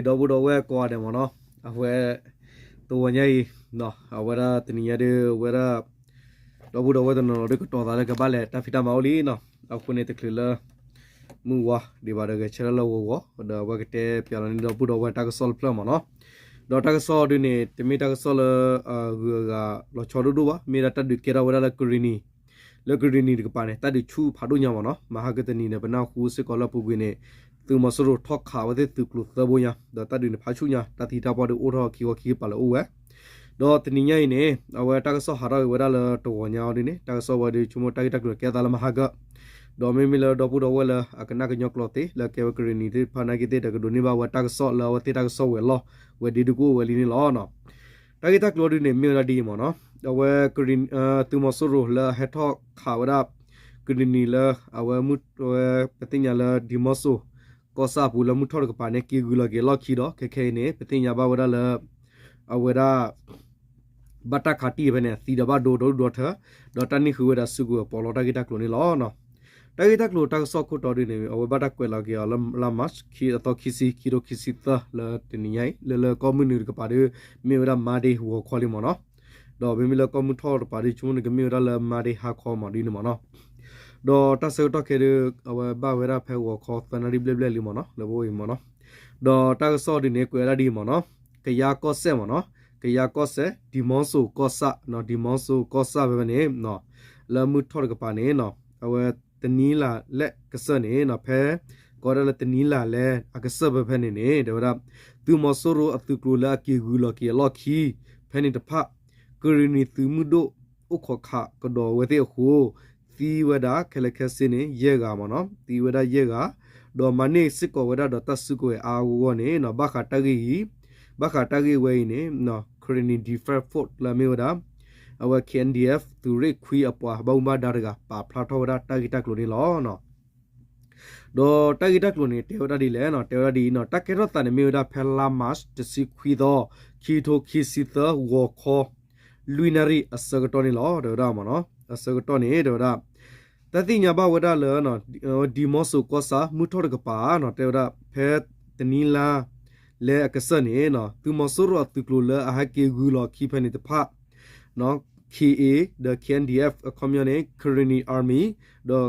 ဒီပုၢ်ဒီဝဲၢ်ကိးဂၤဒဲးမ့ၢ်နီၤ, အဝဲ တဂီၤညါအံၤ အဝဲဒၣ်တနံၤညါဒုး အဝဲဒၣ် ဒီပုၢ်ဒီဝဲၢ်တနီၤနီၤဒုးကတီၤသးလၢကဘၣ်လဲၤတၢ်ဖံးတၢ်မၤအိၣ်လံနီၤ, အဃိန့ၣ်တချုးလၢ မုၢ်ဝါဒံးဘၣ်ဒီး ဂဲၤဆၢထၢၣ်လၢဂီၤဂီၤ ဒီးအဝဲကတဲပၠးလီၤန့ၢ်ဒီပုၢ်ဒီဝဲၢ်တၢ်ကစီၣ်တဖျၢၣ်မ့ၢ်နီၤ, ဒီးတၢ်ကစီၣ်ဒုးန့ၣ် တမ့ၢ်တၢ်ကစီၣ်လၢ ဂုၤအဂၤလီၤဆီဒိၣ်ဒိၣ်ဘၣ်, မ့ၢ်ဒၣ်တၢ်ဒုးကဲထီၣ်ဝဲဒၣ်လၢကရံၣ်နံၣ် လၢကရံၣ်နံၣ်တကပၤန့ၣ် တၢ်ဒုးဆူၣ်ဖးဒိၣ်ညါမ့ၢ်နီၤ, မဟါကတနံၤန့ၣ် ပနၢ်ဟူစ့ၢ်ကီးလၢအပူၤကွံာ်န့ၣ် သုးမီၤစိရိၤထီၣ်ခးဝဲသ့ၣ်သုးကျိၤသၢဘိညါ, ဒီးတၢ်ဒုးန့ၣ်ဖးဆူၣ်ညါ, တၢ်သံတၢ်ပှၢ်ဒုးအိၣ်ထီၣ်ခံခီခံကပၤလၢအိၣ်ဝဲ, ဒီးတနံၤညါအံၤန့ၣ် အဝဲတၢ်ကစီၣ်ဟးထီၣ်က့ၤဝဲဒၣ်လၢတဂီၤညါအီၤဒ်န့ၣ် တၢ်ကစီၣ်ဝဲဒုးဆိကမိၣ်တၢ်ဂ့ၢ်တၢ်ကျိၤန့ၣ် ကဲသးလၢမဟါကၢ, ဒီးမ့မ့ၢ်လၢဒီပုၢ်ဒီဝဲၢ်လၢအကနၣ်ကညီကျိာ်သ့ လၢကဲဝဲကရံၣ်နံၣ်သ့ၣ်တဖၣ်နာ်က့သ့ၣ်ဒီး ကဒိးန့ၢ်ဘၣ်ဝဲတၢ်ကစီၣ်လၢအဝဲသ့ၣ်တၢ်ကစီၣ်ဝဲၤလီၢ်ဝဲဒ့ဒုးကအိၣ်ဝဲလံန့ၣ်လီၤ. တၢ်ဂ့ၢ်တၢ်ကျိၤဒုးန့ၣ်မ့ၢ်ဝဲဒၣ်ဒ်အံၤမ့ၢ်နီၤ, အဝဲ သုးမီၤစိရိၤလၢအဟဲထီၣ်ခးဝဲဒၣ် ကရံၣ်နံၣ်လၢ အဝဲမုၢ်ဝဲ ပသ့ၣ်ညါလၢဒံမီစိၤ ကီၢ်ဆၣ်အပူၤလၢမုၢ်ထီၣ်တကပၤန့ၣ် က့ၤဂုၤလီၤက့ၤအလီၢ်ခံဒီး ခဲခဲအံၤန့ၣ် ပသ့ၣ်ညါဘၣ်ဝဲဒၣ်လၢ အဝဲဒၣ် ဘၣ်တၢ်ခးတံၢ်ဖဲန့ၣ် သံဒီးဘၣ်ဒိဒီဒူၣ်ဒီထၢ ဒီးတၢ်နံၣ်ဃုာ်ဝဲဒၣ်စုကဝဲၤပီးလီတၢ်ဂ့ၢ်တၢ်ကျိၤန့ၣ်လီၤ. တၢ်ဂ့ၢ်တၢ်ကျိၤတၢ်ကစီၣ်ခိၣ်တီဒုးန့ၣ် အဝဲဘၣ်တၢ်ကွဲးလီၤက့ၤအီၤလၢလါမၢ်ၡး ခံ အသီခံဆံ ခံထိခံဆံသၢ လၢတနံၤညါအံၤ လၢလၢကီၢ်မုၢ်နုာ်တကပၤဒီး မ့ၢ်ဝဲဒၣ်မၤဒ့ဂီၤခီလံမ့ၢ်နီၤ, ဒီးမ့မ့ၢ်လၢကီၢ်မုၢ်ထီၣ်တကပၤဒီး ဆိကမိၣ်န့ၣ်ကမ့ၢ်ဝဲဒၣ်လၢမၤဒ့ဟါခီမ့ၢ်ဒ်န့ၣ်မ့ၢ်နီၤ, ဒီးတၢ်ဆၢကတီၢ်ခဲအံၤဒီး အဝဲဘၣ်ဝဲဒၣ်ဖဲဂီၤခီသၢနၣ်ရံၣ်ဘျဲၣ်ဘျဲၣ်လံမ့ၢ်နီၤ လၢပအိၣ်အံၤမ့ၢ်နီၤ, ဒီးတၢ်ကစီၣ်ဒုးန့ၣ် ကွဲးဝဲဒၣ်ဒ်အံၤမ့ၢ်နီၤ, ကယၤကီၢ်စဲၣ်မ့ၢ်နီၤ, ကယၤကီၢ်စဲၣ် ဒံမီစိၤကီၢ်ဆၣ် ဒံမီစိၤကီၢ်ဆၣ်ဖဲဖဲန့ၣ် လၢမုၢ်ထီၣ်တကပၤန့ၣ် အဝဲတနံၤလၢ်လဲၣ်ကစၢၢ်န့ၣ် ဖဲ ကိးဝဲဒၣ်လၢတနံၤလၢ်လဲၣ်အကစၢၢ်ဖဲဖဲန့ၣ်န့ၣ် တဲဝဲဒၣ် သုးမီၤစိရိၤအသုးကျိၤလၢအက့ၤဂုၤလီၤက့ၤအလီၢ်ခံ ဖဲန့ၣ်တဖၣ် ကရံၣ်နံၣ်သုးမုၢ်ဒိၣ်အိၣ်ခိးခးကဒီးဝဲသ့ၣ်အဃိ သံဝဲဒၣ်ခဲလၢာ်ခဲဆ့န့ၣ် ယဲၢ်ဂၤမ့ၢ်နီၤ, သံဝဲဒၣ်ယဲၢ်ဂၤ, ဒီးမၤန့ၢ်စ့ၢ်ကီးဝဲဒၣ်ဒီးတၢ်စုကဝဲၤအါအါဂီၢ်ဂီၢ်န့ၣ် ဘၣ်ဃးတၢ်ဂ့ၢ်အံၤ, ဘၣ်ဃးတၢ်ဂ့ၢ်ဝဲအံၤန့ၣ် Karenni Defense Force လၢအမ့ၢ်ဝဲဒၣ် အဝဲ K N D F သုးရ့ၣ်ခွံအပှၤဘၣ်မူဘၣ်ဒါတဂၤ ပာ်ဖျါထီၣ်ဝဲဒၣ်တၢ်ဂ့ၢ်တၢ်ကျိၤန့ၣ်လီၤ. ဒီးတၢ်ဂ့ၢ်တၢ်ကျိၤန့ၣ် တဲဝဲဒၣ်ဒ်လဲၣ်, တဲဝဲဒၣ်ဒ်အံၤနီၤ, တၢ်ကဲထီၣ်သးန့ၣ်မ့ၢ်ဝဲဒၣ်ဖဲလါမၢ်ၡး တဆံခွံသီ, ခံထိခံဆံသၢ ဂီၤခီ လွံၢ်နၣ်ရံၣ်အဆၢကတီၢ်န့ၣ်လီၤ. တဲဝဲဒၣ်မ့ၢ်နီၤ, အဆၢကတီၢ်န့ၣ် တဲဝဲဒၣ် တၢ်သ့ၣ်ညါဘၣ်ဝဲဒၣ်လၢ ဒံမီစိၤကီၢ်ဆၣ် မုၢ်ထီၣ်တကပၤနီၤ, တဲဝဲဒၣ် ဖဲတနံၤလါလဲအကစၢၢ်န့ၣ် သုးမီၤစိရိၤအသုးကျိၤလၢအဟဲက့ၤဂုၤလီၤခံဖဲန့ၣ်တဖၣ် K A ဒီး K N D F အခီပညီန့ၣ် Karenni Army ဒီး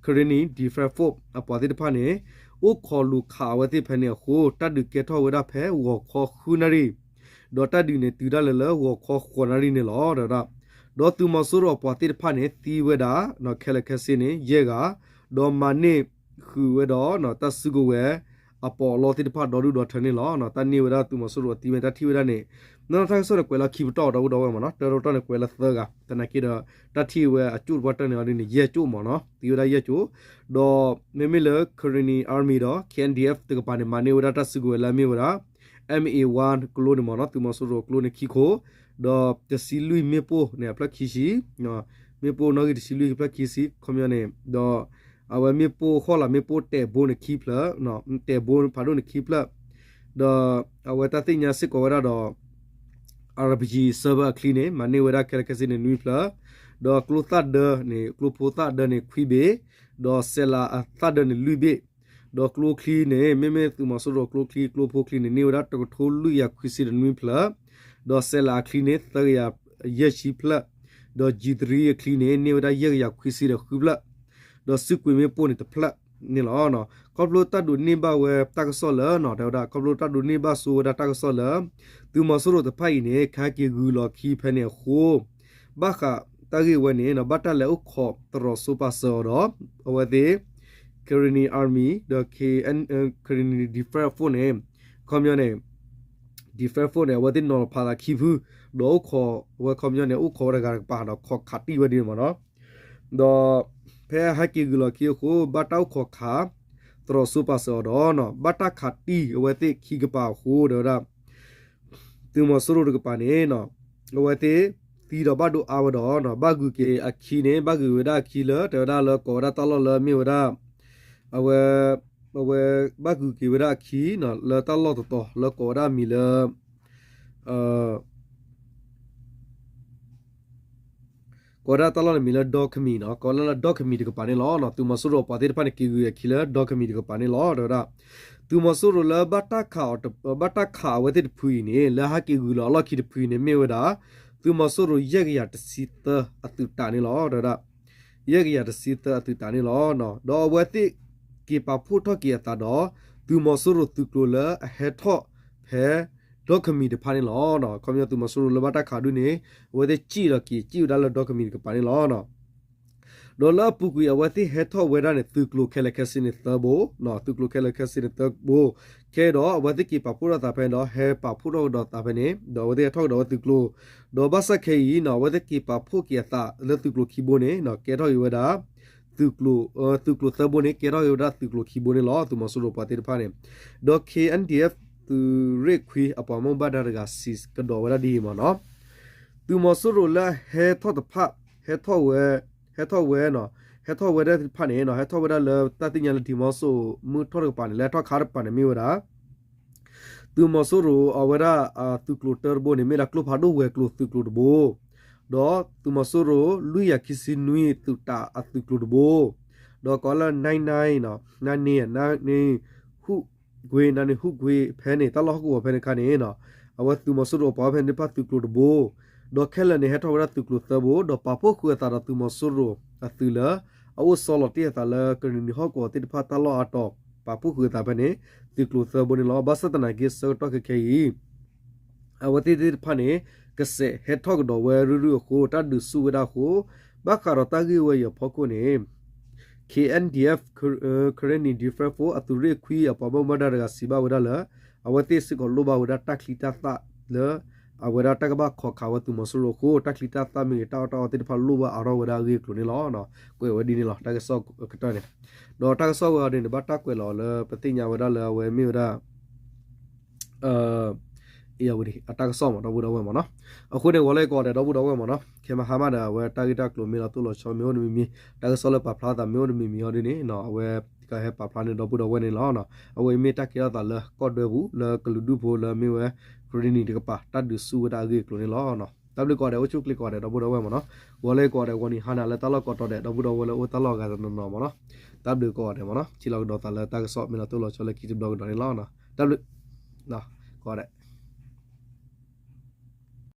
Karenni Defense Force အပှၤသ့ၣ်တဖၣ်န့ၣ် အိၣ်ခိးလူၤခးအဝဲသ့ၣ်ဖဲန့ၣ်အဃိ တၢ်ဒုးကဲထီၣ်ဝဲဒၣ်ဖဲဂီၤခီဃုနၣ်ရံၣ်, ဒီးတၢ်ဒုးန့ၣ်တုၤဒၣ်လဲာ်လၢဂီၤခီဃိးနၣ်ရံၣ်န့ၣ်လီၤ. ဒီး ဒီးသုးမီၤစိရိၤအပှၤသ့ၣ်တဖၣ်န့ၣ် သံဝဲဒၣ် ခဲလၢာ်ခဲဆ့န့ၣ် ယဲၢ်ဂၤ, ဒီးမၤန့ၢ်ဃုာ်ဝဲဒီး တၢ်စုကဝဲၤအပီးအလီသ့ၣ်တဖၣ်ဒီဒူၣ်ဒီထၢန့ၣ်လီၤ. တၢ်န့ၢ်ဝဲဒၣ်သုးမီၤစိရိၤအသံဝဲန့ၣ် တၢ်ထံၣ်ဝဲဒၣ်န့ၣ် နီၢ်နီၢ်တၢ်ကစီၣ်န့ၣ် ကွဲးလၢခံပတီၢ်ဒီပုၢ်ဒီဝဲၢ်မ့ၢ်နီၤ, တၢ်တတီၢ်န့ၣ် ကွဲးလၢသၢဂၤ, သနာ်က့ဒီး တၢ်ထံၣ်ဝဲအကၠိၣ်တပှၢ်တၢၢ်န့ၣ်အီၤဒ်န့ၣ် ယဲၢ်ကၠိၣ်မ့ၢ်နီၤ, သံဝဲဒၣ်ယဲၢ်ကၠိ, ဒီးမ့မ့ၢ်လၢ Karenni Army ဒီး K N D F တကပၤန့ၣ် မၤန့ၢ်ဝဲဒၣ်တၢ်စုကဝဲၤလၢအမ့ၢ်ဝဲဒၣ် M A one ကျိန့ၣ်မ့ၢ်နီၤ, သုးမီၤစိရိၤအကျိန့ၣ်ခံခိၣ်, ဒီးတဆံလွံၢ်မ့ၣ်ပိၢ်န့ၣ် အဖျၢၣ်ခံဆံ, မ့ၣ်ပိၢ်နီၣ်ဂံၢ်တဆံလွံၢ်ဖျၢၣ်ခံဆံ ခီပညီန့ၣ်, ဒီး အဝဲမ့ၣ်ပိၢ်ဃီၣ်လၤမ့ၣ်ပိၢ်တဲာ်ဘိန့ၣ်ခံဖျၢၣ်, တဲာ်ဘိဖးဒိၣ်န့ၣ်ခံဖျၢၣ်, ဒီးအဝဲတၢ်သ့ၣ်ညါစ့ၢ်ကီးဝဲဒၣ်ဒီး R P G ဆၢဖၢအချံန့ၣ် မၤန့ၢ်ဝဲဒၣ်ခဲလၢာ်ခဲဆ့န့ၣ်နွံဖျၢၣ်, ဒီးကျိသၣ်ဒၢန့ၣ် ကျိဖိသၣ်ဒၢန့ၣ်ခွံဘ့ၣ်, ဒီးစဲးလၤအသၣ်ဒၢန့ၣ်လွံၢ်ဘ့ၣ်, ဒီးကျိချံန့ၣ် မ့မ့ၢ်သုးမီၤစိရိၤကျိချံ ကျိဖိချံန့ၣ် န့ၢ်ဝဲဒၣ်တကထိလွံၢ်ကယၤခွံဆံဒီးနွံဖျၢၣ်, ဒီးစဲးလၤအချံန့ၣ် သၢကယၤယဲၢ်ဆံဖျၢၣ်, ဒီး G three အချံန့ၣ် န့ၢ်ဝဲဒၣ်ယဲၢ်ကယၤခွံဆံဒီးဃုဖျၢၣ်, ဒီးစုကွံာ်မ့ၣ်ပိၢ်န့ၣ်တဖျၢၣ်န့ၣ်လီၤ. ခီဖျိတၢ်ဒိးန့ၢ်ဘၣ်ဝဲတၢ်ကစီၣ်လၢ တဲဝဲဒၣ် ခီဖျိတၢ်ဒိးန့ၢ်ဘၣ်ဆိဝဲဒၣ်တၢ်ကစီၣ်လၢ သုးမီၤစိရိၤတဖၣ်အံၤန့ၣ် ကဟဲက့ၤဂုၤလီၤခံဖဲန့ၣ်အဃိ ဘၣ်ဃးတၢ်ဂ့ၢ်ဝဲန့ၣ် ဘၣ်တၢ်လဲၤအိၣ်ခိးသရိာ်စိပာ်စၢၤအီၤဒီး အဝဲသ့ၣ် Karenni Army ဒီး K N Karenni Defense Force န့ၣ် ခီပညီန့ၣ် Defense Force န့ၣ် အဝဲသ့ၣ်နီၤလီၤဖးသးခံဖု ဒီးအိၣ်ခိး အဝဲခီပညီန့ၣ် အိၣ်ခိးဝဲတဂၤတကပၤဒီးခိးခးတံၢ်ဝဲဒ်န့ၣ်မ့ၢ်နီၤ, ဒီးဖဲဟဲက့ၤဂုၤလီၤခံအဃိ ဘၣ်တၢ်အိၣ်ခိးခး သရိာ်စိပာ်စၢၤအီၤဒီး ဘၣ်တၢ်ခးတံၢ်အဝဲသ့ၣ်ခံကပၤအဃိ တဲဝဲဒၣ် သုးမီၤစိရိၤတကပၤန့ၣ် အဝဲသ့ၣ်သံဒီးဘၣ်ဒိအါဝဲဒီး ဘၣ်ဂုၤက့ၤအခံန့ၣ် ဘၣ်ဂုၤဝဲဒၣ်အခံလၢ တဲဝဲဒၣ်လၢကိးဝဲဒၣ်တၢ်လီၢ်လၢမ့ၢ်ဝဲဒၣ် အဝဲ အဝဲဘၣ်ဂုၤက့ၤဝဲဒၣ်အခံ လၢတၢ်လီၢ်တတီၤလၢကိးဝဲဒၣ်အမံၤလၢ ကိးဝဲဒၣ်တၢ်လီၢ်န့ၣ်မံၤလၢဒီကမံၤနီၤ, ကိးဝဲဒၣ်လၢဒီကမံၤတကပၤန့ၣ်လီၤ. သုးမီၤစိရိၤအပှၤသ့ၣ်တဖၣ်န့ၣ် က့ၤဂုၤအခံလၢဒီကမံၤတကပၤန့ၣ်လီၤ တဲဝဲဒၣ်. သုးမီၤစိရိၤလၢဘၣ်တၢ်ခးအီၤတ- ဘၣ်တၢ်ခးအဝဲသ့ၣ်တဖုအံၤန့ၣ် လၢဟဲက့ၤဂုၤလီၤအလီၢ်ခံတဖုအံၤန့ၣ် မ့ၢ်ဝဲဒၣ် သုးမီၤစိရိၤယဲၢ်ကယၤတဆံသၢအသုးတၢ်န့ၣ်လီၤ တဲဝဲဒၣ်. ယဲၢ်ကယၤတဆံသၢအသုးတၢ်န့ၣ်လီၤ. ဒီးအဝဲသ့ၣ်က့ၤပာ်ဖှိၣ်ထီၣ်က့ၤအသးဒီး သုးမီၤစိရိၤသုးကျိၤလၢအဟဲထီၣ်ဖဲ ဒီကမံၤတဖၣ်န့ၣ်လီၤ. ခီပညီသုးမီၤစိရိၤလၢဘၣ်တၢ်ခးဒုးန့ၣ် အဝဲသ့ၣ်စံၣ်ဒီးက့ၤ စံၣ်ဝဲဒၣ်လၢဒီကမံၤတကပၤန့ၣ်လီၤ. ဒီးလၢအပူၤကွံာ်အဝဲသ့ၣ်ဟဲထီၣ်ဝဲဒၣ်န့ၣ် သုးကျိၤခဲလၢာ်ခဲဆ့န့ၣ်သၢဘိ, သုးကျိၤခဲလၢာ်ခဲဆ့န့ၣ်သၢဘိ, ခဲဒီးအဝဲသ့ၣ်က့ၤပာ်ဖှိၣ်ထီၣ်သးဖဲန့ၣ်ဒီး ဟဲပာ်ဖှိၣ်ထီၣ်ကဒီးသးဖဲန့ၣ် ဒီးအဝဲသ့ၣ်ဟဲထီၣ်ကဒီးဝဲသုးကျိၤ, ဒီးဘၣ်ဆၣ်ခဲအံၤနီၤ အဝဲသ့ၣ်က့ၤပာ်ဖှိၣ်က့ၤအသးလၢသုးကျိၤခံဘိန့ၣ် ကဲထီၣ်က့ၤဝဲဒၣ် သုးကျိၤ သုးကျိၤသၢဘိန့ၣ် ကဲထီၣ်က့ၤဝဲဒၣ်သုးကျိၤခံဘိန့ၣ်လီၤ သုးမီၤစိရိၤပှၤသ့ၣ်တဖၣ်န့ၣ်. ဒီး KNDF သုးရ့ၣ်ခွံအပှၤဘၣ်မူဘၣ်ဒါတဂၤစံးကဒီးဝဲဒၣ်ဒ်အံၤမ့ၢ်နီၤ, သုးမီၤစိရိၤလၢဟဲထီၣ်တဖၣ် ဟဲထီၣ်ဝဲ ဟဲထီၣ်ဝဲနီၤ ဟဲထီၣ်ဝဲဒၣ်သ့ၣ်တဖၣ်န့ၣ် ဟဲထီၣ်ဝဲဒၣ်လၢတၢ်သ့ၣ်ညါလၢဒံးမီစိၤမုၢ်ထီၣ်တကပၤန့ၣ် လၢဟဲထီၣ်ခါတကပၤန့ၣ်မ့ၢ်ဝဲဒၣ် သုးမီၤစိရိၤအဝဲဒၣ် သုးကျိၤတၢတဘိန့ၣ် မ့ၢ်ဒၣ်ကျိဖးဒိၣ်ဝဲၤကျိၤသုးကျိၤတဘိ, ဒီးသုးမီၤစိရိၤလွံၢ်ကယၤခံဆံနွံသုးတၢ်အသုးကျိၤတဘိ, ဒီးကိးလၢ nine nine နီၤ နၢ်န့ၣ် နၢ်န့ၣ် ဟူးကွ့ နၢ်န့ၣ်ဟူးကွ့ဖဲန့ၣ် တၢ်လီၢ်ဟီၣ်ကဝီၤဖဲန့ၣ်အခါန့ၣ် အဝဲသုးမီၤစိရိၤအပှၤဖဲန့ၣ်တဖၣ်သုးကျိၤတဘိ, ဒီးခဲလၢာ်န့ၣ် ဟဲထီၣ်ဝဲဒၣ်သုးကျိၤသၢဘိ ဒီးပာ်ဖှိၣ်ဃုာ်အသးဒီးသုးမီၤစိရိၤအသုးလၢ အအိၣ်ဆီလီၤတ့ၢ်အသးလၢကရ့ၣ်နံၤဟီၣ်ကဝီၤသ့ၣ်တဖၣ်တၢ်လီၢ်အါတီၤ ပာ်ဖှိၣ်ဃုာ်အသးဖဲန့ၣ် သုးကျိၤသၢဘိန့ၣ်လီၤ. ဘၣ်ဆၣ်သနာ်က့ဆၢကတီၢ်ခဲခဲအံၤ အဝဲသ့ၣ်သ့ၣ်တဖၣ်န့ၣ် ကစဲးဟဲထီၣ်ကဒီးဝဲရုၢ်ရုၢ်အဃိ တၢ်ဒုးဆူၣ်ဝဲဒၣ်အဃိ ဘၣ်ဃးဒီးတၢ်ဂ့ၢ်ဝဲအံၤအဖီခိၣ်န့ၣ် K N D F Karen Defense Force အသုးရ့ၣ်ခွံအပှၤဘၣ်မူဘၣ်ဒါတဂၤစံးဘၣ်ဝဲဒၣ်လၢ အဝဲသ့ၣ်စ့ၢ်ကီးလိၣ်ဘၣ်ဝဲဒၣ်တၢ်ချံတၢ်သၣ်လၢ အဝဲဒၣ်တၢ်ကဘၣ်ခိးခးဝဲသုးမီၤစိရိၤအဃိ တၢ်ချံတၢ်သၣ်မ့ၢ်ဂ့ၤ တၢ်အီၣ်တၢ်အီသ့ၣ်တဖၣ်လိၣ်ဘၣ်အါထီၣ်ဝဲဒၣ်အဂ့ၢ်အကျိၤန့ၣ်လီၤ. ကွဲးဝဲဒ်န့ၣ်လီၤ တၢ်ကစီၣ်ကတၢၢ်န့ၣ်, ဒီးတၢ်ကစီၣ်ဝဲအံၤန့ၣ် ဘၣ်တၢ်ကွဲးလီၤလၢပသ့ၣ်ညါဝဲဒၣ်လၢအဝဲမ့ၢ်ဝဲဒၣ် အ့ၣ်ယၣ်ဝတံၤ အတၢ်ကစီၣ်မ့ၢ်ဒီပုၢ်ဒီဝဲၢ်မ့ၢ်နီၤ. အဃိန့ၣ် ဂီၤလၢကိးဂၤဒဲး ဒီပုၢ်ဒီဝဲၢ်မ့ၢ်နီၤ ခဲမဟါမးဒီး အဝဲတၢ်ဂ့ၢ်တၢ်ကျိၤမ့ၢ်လီၤတိၢ်လီၤဆီမ့ၢ်အိၣ်တမံၤမံၤ တၢ်ကစီၣ်လၢပာ်ဖျါသးမ့ၢ်အိၣ်တမံၤမံၤအီၤဒ်န့ၣ် အဝဲကဟဲပာ်ဖျါန့ၢ်ဒီပုၢ်ဒီဝဲၢ်န့ၣ်လီၤ. အဝဲအံၤမ့ၢ်တၢ်ကဲထီၣ်သးလၢကီၢ်ဒွဲပူၤ လၢကလုာ်ဒူၣ်ဖိလၢမ့ၢ်ဝဲ ကရ့ၣ်နံၤတကပၤ တၢ်ဒုးဆူၣ်ဝဲဒၣ်အဂ့ၢ်အကျိၤန့ၣ်လီၤ. တၢ်ဘျုးကိးဂၤဒဲး အိၣ်ဆူၣ်အိၣ်ချ့ကိးဂၤဒဲး ဒီပုၢ်ဒီဝဲၢ်မ့ၢ်နီၤ. ဂီၤလၢကိးဂၤဒဲး ဂီၤနံၤဟါနၤလၢတၢ်လီၢ်ကိးတီၤဒဲး ဒီပုၢ်ဒီဝဲၢ်လၢအိၣ်တၢ်လီၢ်အဂၤတနီၤနီၤမ့ၢ်နီၤ. တၢ်ဘျုးကိးဂၤဒဲးမ့ၢ်နီၤ ထံၣ်လိာ်ကဒီးသးလၢတၢ်ကစီၣ်မ့ၢ်လီၤတိၢ်လီၤဆီလၢခံတဘျီကဒီးန့ၣ်လီၤ. တၢ်ဘျုးကိးဂၤဒဲး